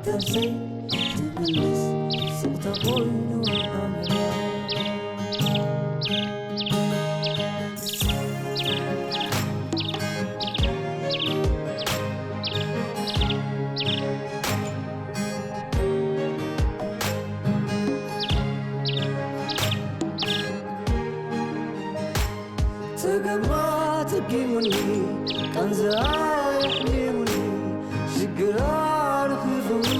ተሰይ ትምልስ ስቕታ ኮይኑ ኣምራ። ተገማ ተጊሙኒ ቃንዛ የሕሊሙኒ ሽግራ ንኽፍውስ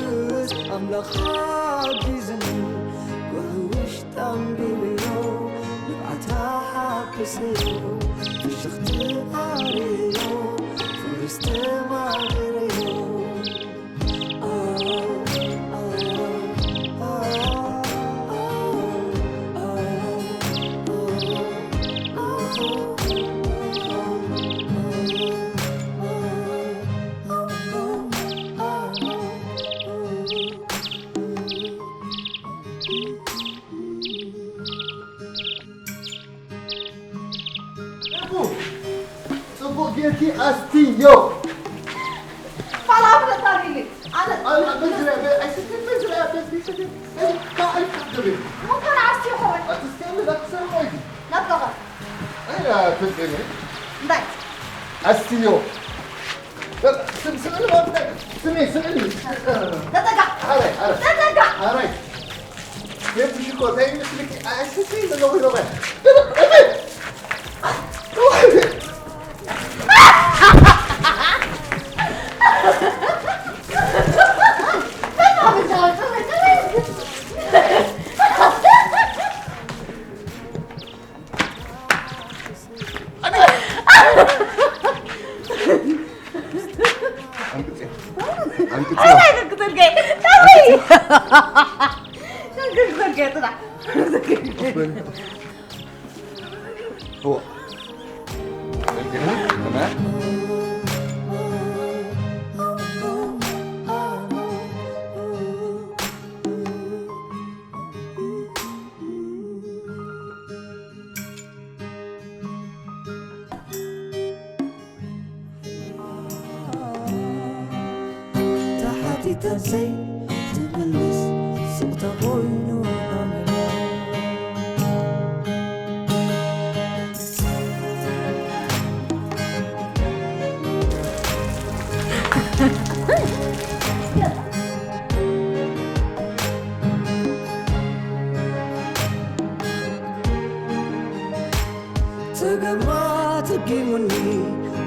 ኣምላኽ ሓጊዝኒ። ጉዕሽ ጣምቢለዮ ንብዓታ ሓክሰዮ ፍሽኽቲ ዓርዮ ፍርስ ተማግረዮ። ጽቡቕ ጌርኪ ኣስትዮ። ፋላ ፍለጣ ሊሊ። ኣነ ኣነ በዝረ በ ኣይስከ በዝረ በዝሪ ሰደ። ካይ ካገበ። ሞተር ኣስትዮ ኾይ። ኣትስከ ለክሰ ኾይ። ናብቃ። ኣይ ትስከ። እንታይ? ኣስትዮ። ስም ስም ስም ስም ስም። ተጠጋ። ኣረ ኣረ። ተጠጋ። ኣረ። የብሽ እኮ ዘይምስልኪ ኣስስይ ዘለኹ ይረኸ። ኣንቅጽ ኣንቅጽ። ተሓቲተን ዘይትምልስ ስቕታ ኮይኑ ኣምራ። ተገማ ተጊሙኒ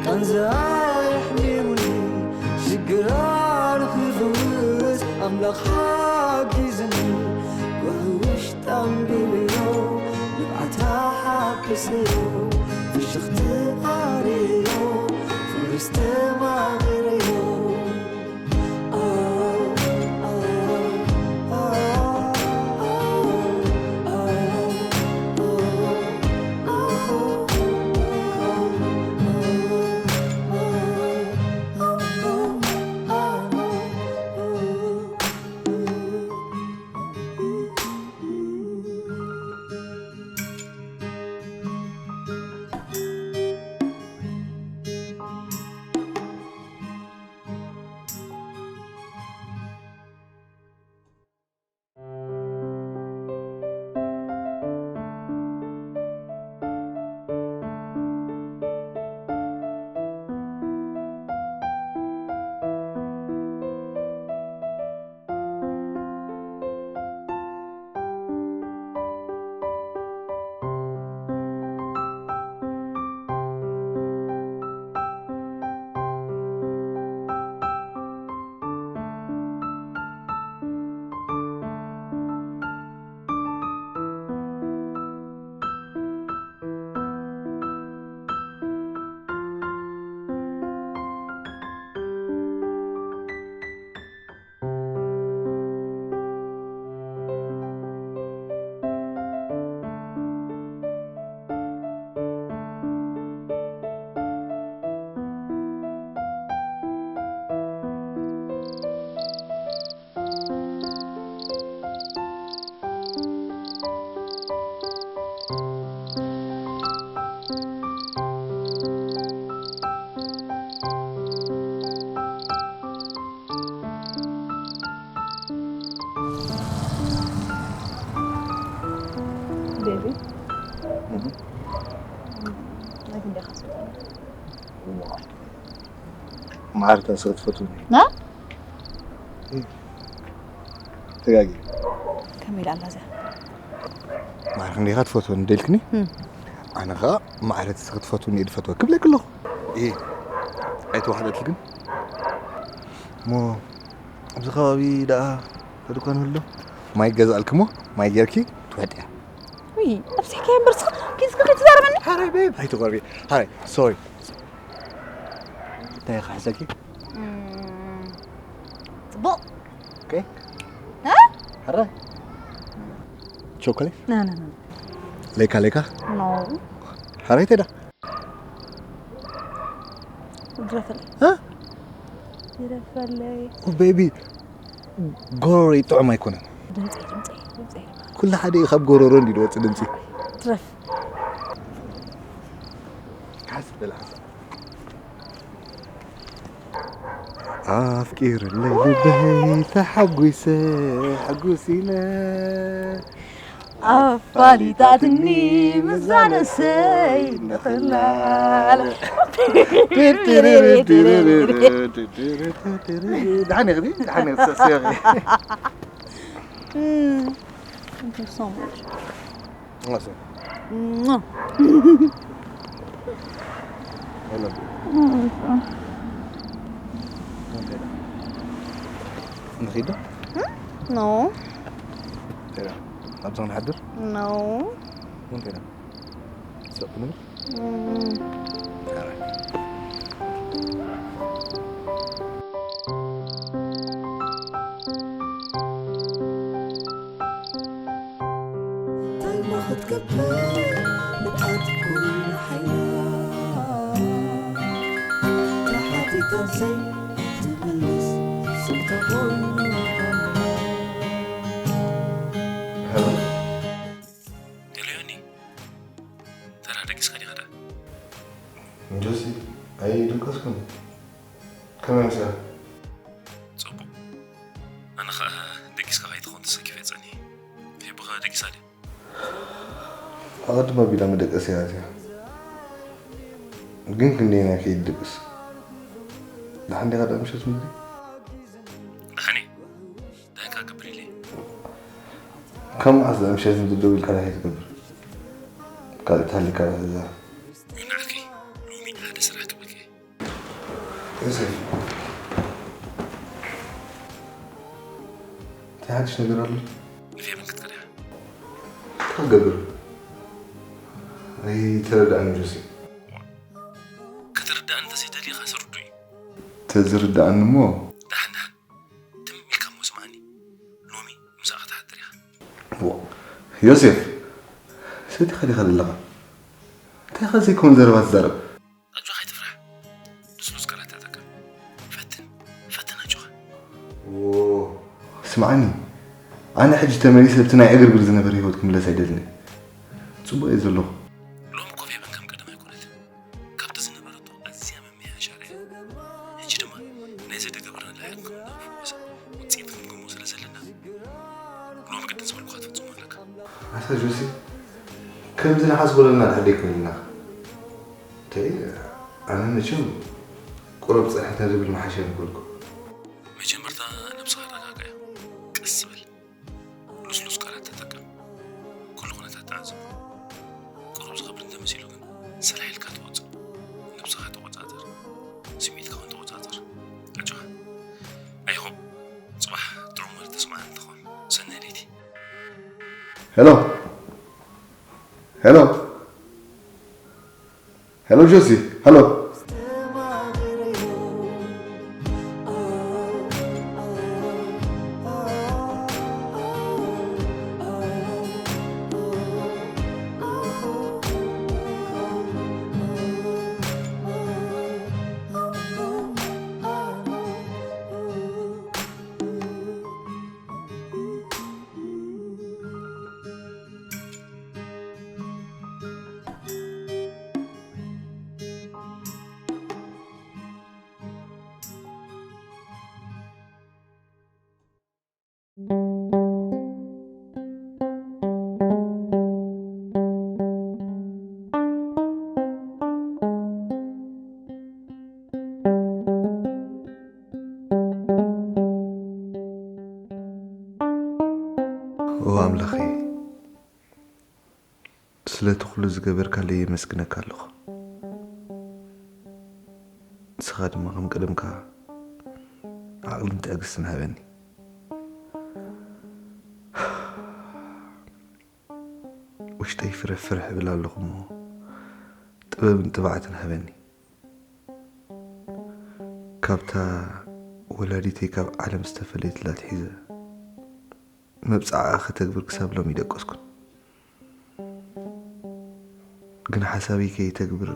ቃንዛ የሕሊሙኒ ሽግራ ንኽፍውስ ኣምላኽ ሓጊዝኒ። ጉዕሽ ጣምቢለዮ ንብዓታ ሓክሰዮ ፍሽኽቲ ዓርዮ ፍርስ ተማግረዮ። ማዕረ ተስኺ ትፈትውኒ? ና? ተጋጊ። ከመይ ኢላ ኣላ እዚኣ? ማዕረ ክንደይኻ ትፈትወኒ ደልክኒ? እም። ኣነ ኸኣ ማዕረ ተስኺ ትፈትውኒ እየ ዝፈትወ ክብለኪ ኣለኹ። እየ። ኣይተዋሕደትልክን? እሞ ኣብዚ ከባቢ ደኣ ተድኳን ህሎ? ማይ ገዛእልኪ እሞ ማይ ጌርኪ ትውሕጥያ። ውይ፣ ነብስሕከ እምበር ስኻ ኪዝካ ከይትዛረበኒ። ሓራይ ቤብ፣ ኣይትቆርቢ። ሓራይ፣ ሶሪ። እንታይ ክሕሰኪ? እም፣ ጽቡቕ። ኦኬ። እ? ሓራይ። ቾኮሌት? ና፣ ና፣ ና። ሌካ፣ ሌካ? ኖ። ሓራይ ተዳ? ግረፈለይ። እ? ግረፈለይ። ኦ፣ ቤቢ፣ ጎሮሮይ ጥዑም ኣይኮነን። ድምፀይ፣ ድምፀይ፣ ድምፀይ። ኩሉ ሓደ እዩ፣ ካብ ጎሮሮ እንዲ ዝወፅእ ድምፂ። ትረፍ። ሓስ በል ሓሳብ። ኣፍቂርለይ ልበይ ተሓጒሰ፣ ሕጉስ ኢለ። ኣፋሊጣትኒ ምዛነሰይ ንኽላለ። ደሓን ኢኺ፣ ደሓን ኢኺ፣ ስዕስዕ ኢኺ። Mm, thank you so much. Awesome. ኖ። I love you. ንኺድ ዶ? ኖ። እንታይ ዳ? ኣብዛ ክንሓድር? ኖ። እንታይ ዳ? ስቕ ክንብል? እም። ኣረ። እንታይ እሞ ክትገብር ንብዓት ኩሉ ሓይላ ተሓቲታ ዘይትምልስ ስቕ ተኾይኑ። ሄሎ። ሄሎ ዮኒ፣ ተራ ደቂስካ ዲኻ ደኣ? ጆሲ፣ ኣይደቀስኩን። ከመይ መሲልካ? ጽቡቕ። ኣነ ኸኣ ደቂስካ ከይትኾን ተሰኪፈ ጸኒሐ። ፌቢ ኸ ደቂሳ ድያ? ኣቐድም ኣቢላ መደቀሲ እያ ኣትያ። ግን ክንደየናይ ከይትድቅስ? ደሓን ዲኻ ደኣ ምሸት ምግቢ? ደሓን እየ። እንታይ ከኣ ክገብር ኢለ እየ። ካብ መዓስ ደኣ ምሸት ምግቢ ደው ኢልካ እንታይ ትገብር? ካልእ ተሃሊካ እዛ። ንዓኺ ሎሚ ሓደ ስራሕ ክብለኪ እየ። ዮሴፍ፣ እንታይ ሓድሽ ነገር ኣሎ? ንፌብን ክትከዳ እያ። እንታይ ክገብር? ኣይተረድኣን ጆሴፍ። ክትርዳእኒ እንተዘይደሊኻ ስርዱይ። ተዝርዳእኒ እሞ። ደሓን ደሓን። ትም ኢልካ እሞ ስምዓኒ። ሎሚ ምሳኻ ትሓድር ኢኻ። ዋ፣ ዮሴፍ፣ ሰቲኻ ዲኻ ዘለኻ? እንታይ ኸ ዘይኮን ዘረባ ትዛረብ? ኣጆኻ ኣይትፍራሕ። ልስሉስ ቃላት ተጠቀም። ፈትን፣ ፈትን ኣጆኻ። ዎ፣ ስምዓኒ፣ ኣነ ሕጂ ተመሊሰ ኣብቲ ናይ ዕግርግር ዝነበረ ህይወት ክምለስ ኣይደልን እየ። ጽቡቕ እየ ዘለኹ። ሎሚ ኮፍ የበን ከም ቀደም ኣይኮነትን። ካብቲ ዝነበረቶ ኣዝያ መመያየሻ እያ። ሕጂ ድማ ነዚ ዝገበርናላ ሕክምና ፈወሳ ውጽኢት ክንግምግሞ ስለ ዘለና፣ ሎሚ ግድን ዝበልኩኻ ትፍጽሞ ኣለካ። ኣታ ጆሲ፣ ከምዚ ንሓስቦ ዘለና ድሕር ደይኮይንና። እንታይ፣ ኣነ መቸም ቁሩብ ጸኒሕና ዝብል ምሓሸ ምበልኩ። መጀመርታ ነብስኻ ኣረጋግኣዮ። ቀስ በል። ልስሉስ ቃላት ተጠቀም። ኩሉ ኩነታት ተዓዘብ። ቁሩብ ዝኸብድ እንተመሲሉ ግን ሰላሕ ኢልካ ተወጽእ። ነብስኻ ተቖጻጸር። ስምዒትካ እውን ተቖጻጸር። ኣጆኻ። I hope ጽባሕ ጥዑም ወረ ተስምዓኒ ትኾን። ሰናይ ለይቲ። ሄሎ። ሄሎ። ሄሎ ጆሲ፣ ሄሎ። ኣምላኸይ፣ ስለቲ ኩሉ ዝገበርካለይ የመስግነካ ኣለኹ። ንስኻ ድማ ከም ቀደምካ ዓቕልን ትዕግስትን ሃበኒ። ውሽጠይ ፍርሕ ፍርሕ እብል ኣለኹ እሞ፣ ጥበብን ጥብዓትን ሃበኒ። ካብታ ወላዲተይ ካብ ዓለም ዝተፈለየትላ ኣትሒዘ፣ መብጽዓኣ ከተግብር ክሳብ ሎሚ ኣይደቀስኩን። ግን ሓሳበይ ከይተግብር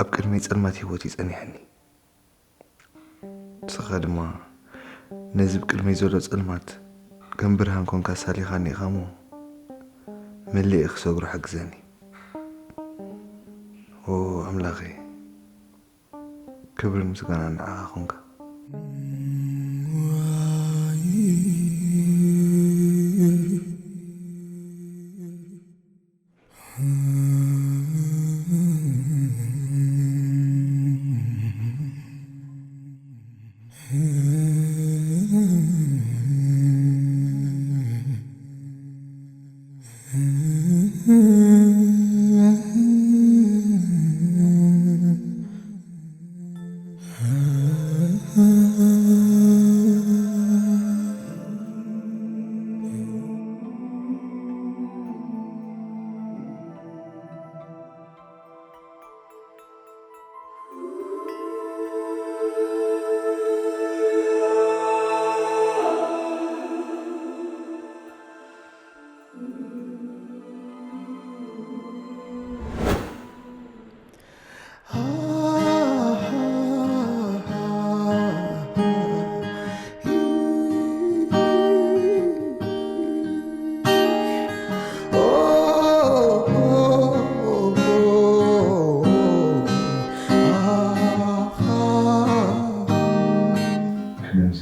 ኣብ ቅድመይ ጸልማት ህይወት እዩ ጸኒሐኒ። ንስኻ ድማ ነዚ ብቅድመይ ዘሎ ጸልማት ከም ብርሃን ኮንካ ኣሳሊኻኒ ኢኻ እሞ፣ መሊኤ ክሰግሮ ሓግዘኒ። ኦ ኣምላኸይ፣ ክብርን ምስጋናን ንዓኻ ኹንካ። ሕነ ምሰ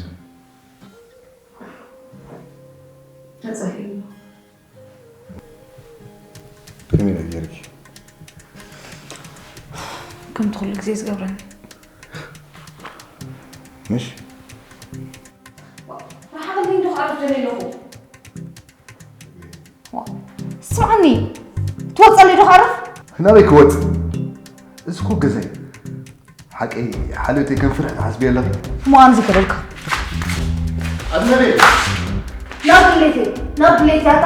ተጻሂሩ። ከመይ ኢለ ገይርኪ? ከምቲ ኩሉ ግዜ ዝገብረኒ። ምሽ? ርሓቕልኝ ዶ ክዓርፍ ደልየ ኣለኹ። ዋ፣ ስምዓኒ፣ ትወጸለይ ዶ ክዓርፍ? ናበይ ክወጽእ? እዚ እኮ ገዛይ። ሓቀይ ሓልዮተይ ከም ፍርሒ ትሓስብዮ ኣለኺ? እሞ ኣነ ዘይከደልካ። ኣድነቤ! ናብ ድሌተይ፣ ናብ ድሌተይ ኣታ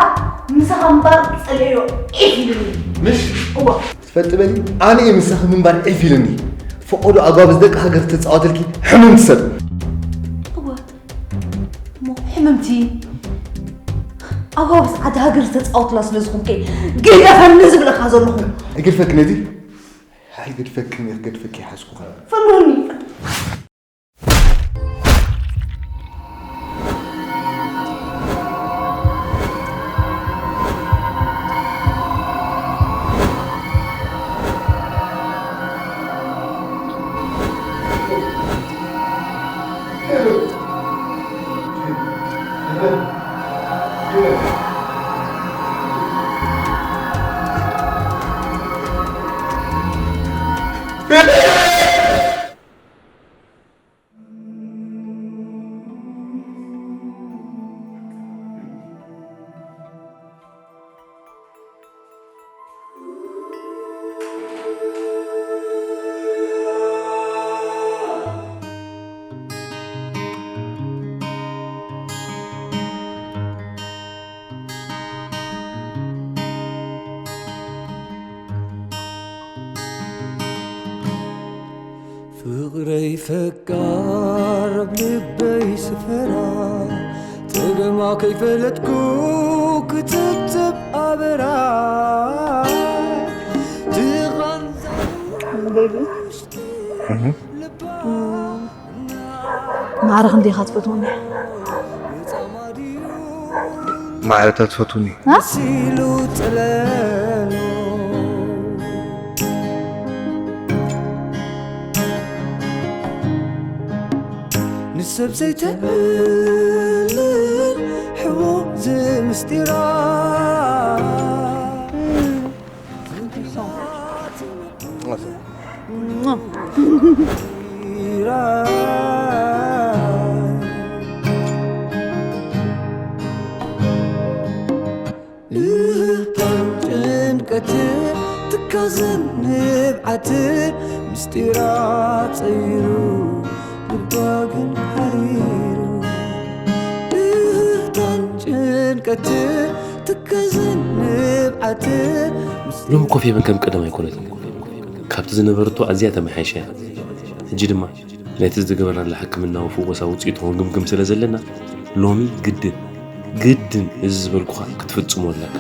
ምሳኻ ምንባር ጸልዮ ዒፍ ኢሉኒ። ምሽ? እዋ። ትፈልጢ በሊ፣ ኣነ እየ ምሳኺ ምንባር ዒፍ ኢሉኒ። ፈቐዶ ኣጓብዝ ደቂ ሃገር ተጻወተልኪ ሕምምቲ ሰብ። እወ። እሞ ሕምምቲ ኣጓብዝ ዓዲ ሃገር ዝተጻወትላ ስለ ዝኾንከ ግደፈኒ ዝብለካ ዘለኹ። ኣይገድፈኪ ነዚ። ኣይገድፈኪ፣ ክገድፈኪ ይሓዝኩ። ፈንወኒ። ፍቕረይ ፈቃር ኣብ ልበይ ስፈራ፣ ጥበማ ከይፈለጥኩ ክትብትብ ኣበራ። ድቓን ዛሩ ውሽጢ ልባ ማዕረ ክንደይ ኢኻ ትፈትወኒ? ማዕረ ትፈትውኒ? እ? ሲሉ ጥለሎ ንሰብ ዘይተእልል ሕቦ ዝምስጢራ። ትካዝን ንብዓትን ምስጢራ ጸይሩ፣ ልባ ግን ሓሪሩ። እህህታን ጭንቀትን ትካዝን ንብዓትን ምስ- ሎሚ ኮፍ የበን ከም ቀደም ኣይኮነትን። ካብቲ ዝነበረቶ ኣዝያ ተመሓይሻ እያ። ሕጂ ድማ ነቲ ዝተገበረላ ሕክምናዊ ፍወሳ ውጽኢቱ ክንግምግም ስለ ዘለና፣ ሎሚ ግድን፣ ግድን እዚ ዝበልኩኻ ክትፍጽሞ ኣለካ።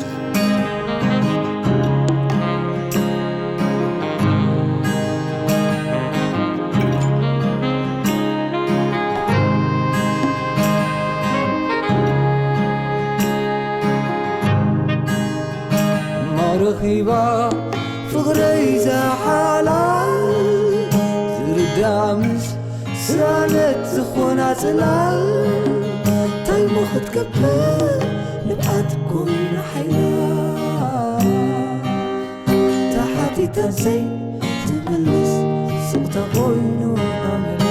ማረኺባ ፍቕረይ ዝሓላል ዝርዳእ ምስ ስኣነት ዝኾና ጽላል እንታይ እሞ ክትገብር ንብዓት ኮይና ሓይላ ተሓቲታ ዘይትምልስ ስቕታ ኮይኑ ኣመላ።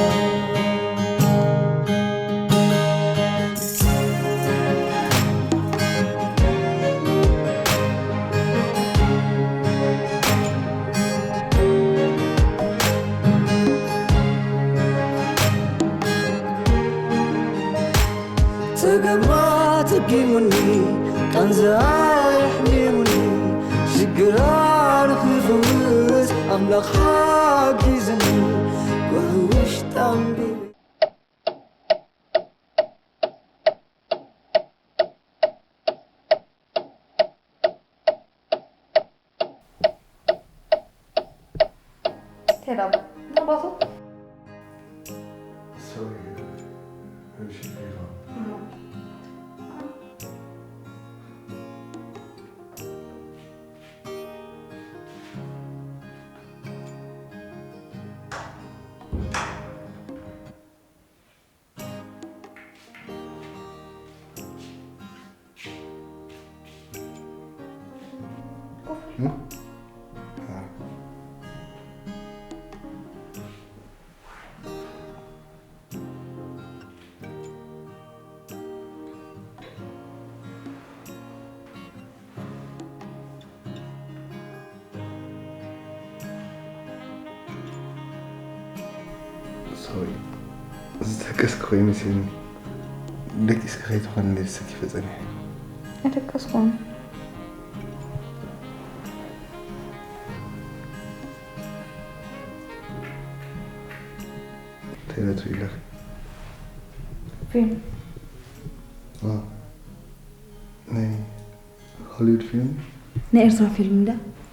ጸገማ ተጊሙኒ፣ ቃንዛ ኣሕሚሙኒ፣ ሽግራ ንኽፍውስ ኣምላኽ ሓጊዝኒ፣ ጉዕሽ ጣምቢኒ። ቴዳ ናባቱ Sorry, እሺ፣ ቴዳ። ሶሪ፣ ዝተከስክ ኮይኑ ሲኒ። ደቂስካ ከይትኾን እንደ ሰኪፈ ጸኒሐ። ኣይደቀስኩን። እንታይ ኢለኪ? ፊልም። ዋ፣ ናይ ሆሊውድ ፊልም? ናይ ኤርትራ ፊልም እንዳ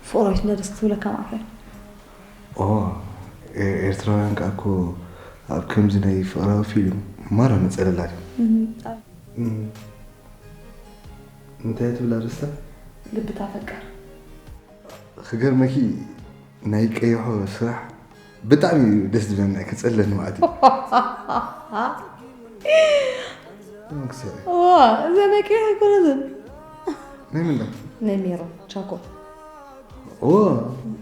ፍቕራዊት እንዳ ደስ ክትብለካ ማለት እያ። ኦ፣ ኤ-፣ ኤርትራውያን ከኣ እኮ ኣብ ከምዚ ናይ ፍቕራዊ ፊልም ማራ ነጸለላ ድዮም? እም፣ ጻ- እም። እንታይ ትብል ኣርእስታ? ልቢ ታፈቅር። ክገርመኪ ናይ ቀይሖ ስራሕ ብጣዕሚ እዩ ደስ ዝብለኒ፣ ክጸለኒ ማለት እዩ። ዋ፣ እዛ ናይ ቀይሖ ኣይኮነትን። ናይ ምንዳ? ናይ ሜሮን ቻኮ። ኦ፣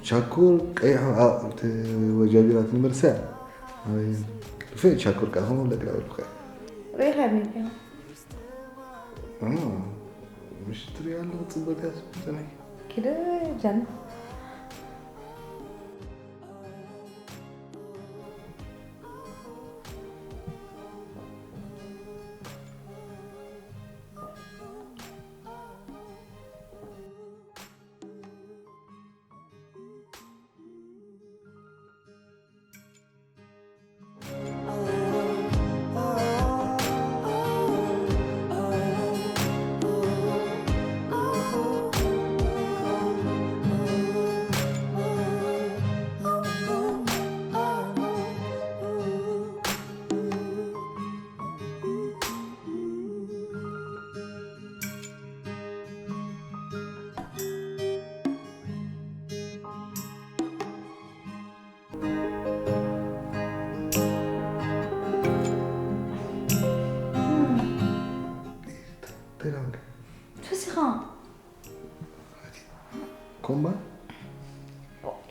ቻኮር ቀይሖ፣ ኣ፣ እቲ ወጃቢራት ንመርሰያ። ኣይ፣ ብፍላይ ቻኮር ከኣ ከምኡ ለቅላቅልኩ። ርኢኻ ሜሮን? ኦ፣ ምሽትሪ ኣሎ፣ ጽቡቅ እያ፣ ጽቡቅ ጸናሒ። ኪደ ጃን። እንታይ ደኣ? ፈሲኻ። ኮምባ?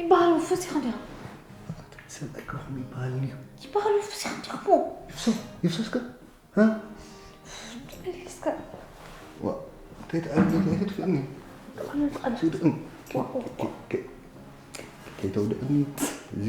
ይበሃል፣ ፈሲኻ እንዲኻ። ሰብ ኣይከኹም ይበሃል እዩ። ይበሃል፣ ፈሲኻ እንዲኻ እኮ። ይፍሶ፣ ይፍሶ እስከ። ሃ? እስከ። ዋ፣ እንታይ ትዓቢ፣ እንታይ ትድፍእኒ? ትድፍእኒ። ከይተውድእኒ እዚ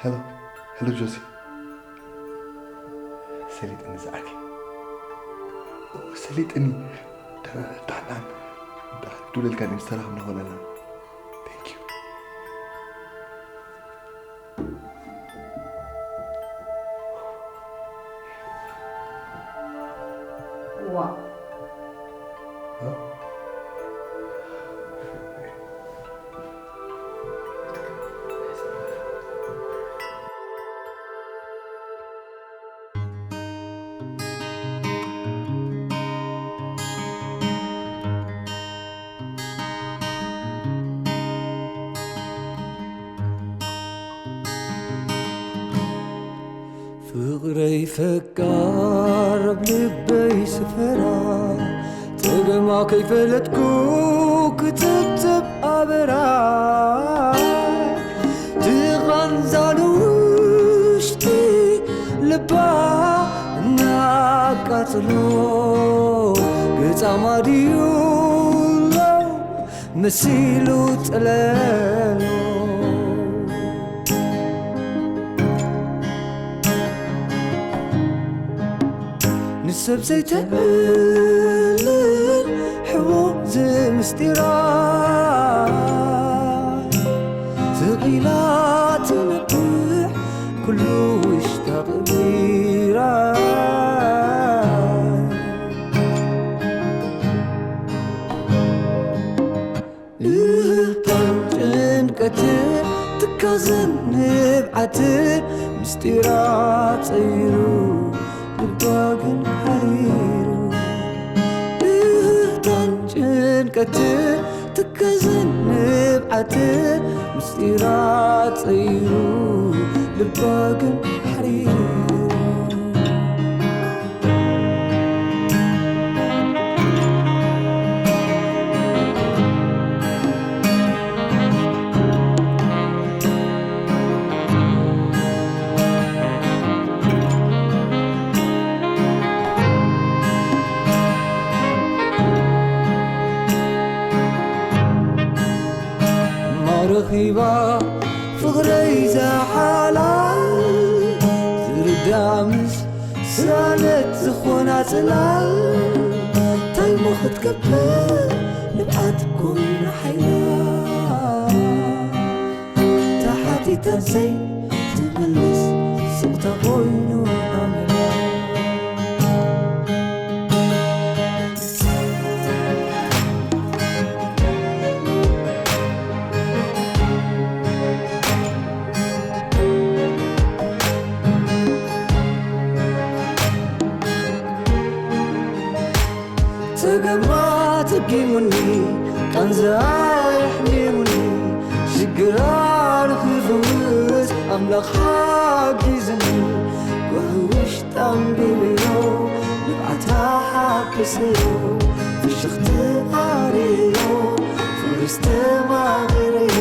ሄሎ፣ ሄሎ ጆሲ። ሰሊጥኒ ዝዓርከይ። ሰሊጥኒ። ዳሕናን። ዳሕናን። ዳሕናን። ድውለልካ ምስ ተራኸብና ኮለና። Thank you። ዋ። ፍቕረይ ፈቃር ኣብ ልበይ ስፈራ፣ ጸገማ ከይፈለጥኩ ክትብትብ ኣበራ። ትቓንዛ ንውሽጢ ልባ እናቃጽሎ፣ ገጻማ ድዩ ኣሎ መሲሉ ጥለሎ። ንሰብ ዘይተዕልል ሕቡእ ዝምስጢራ፣ ስቕ ኢላ ትነብሕ ኩሉ ውሽጣ ቀቢራ። እህታን ጭንቀትን ትካዝን ንብዓትን ምስጢራ ጸይሩ ልባ ግን ሓሪሩ። እህታን ጭንቀትን ትካዝን ንብዓትን ምስጢራ ጸይሩ ልባ ግን ሓሪሩ። ፍቕረይ ዝሓላል ዝርዳእ ምስ ሳነት ዝኾና ጽላል ታይሞ ክትከብር ንብዓት ኮይና ሓይላ ተሓቲታ ዘይትምልስ ስቕታ ኮይኑ ኣመላ። ጸገማ ተጊሙኒ ቃንዛ የሕሚሙኒ ሽግራ ንኽፍውስ ኣምላኽ ሓጊዝኒ ጓህውሽ ጣምቢብዮ ንብዓታ ሓኪሰዮ ፍሽኽቲ ኣርእዮ ፍርስ ተማቒረዮ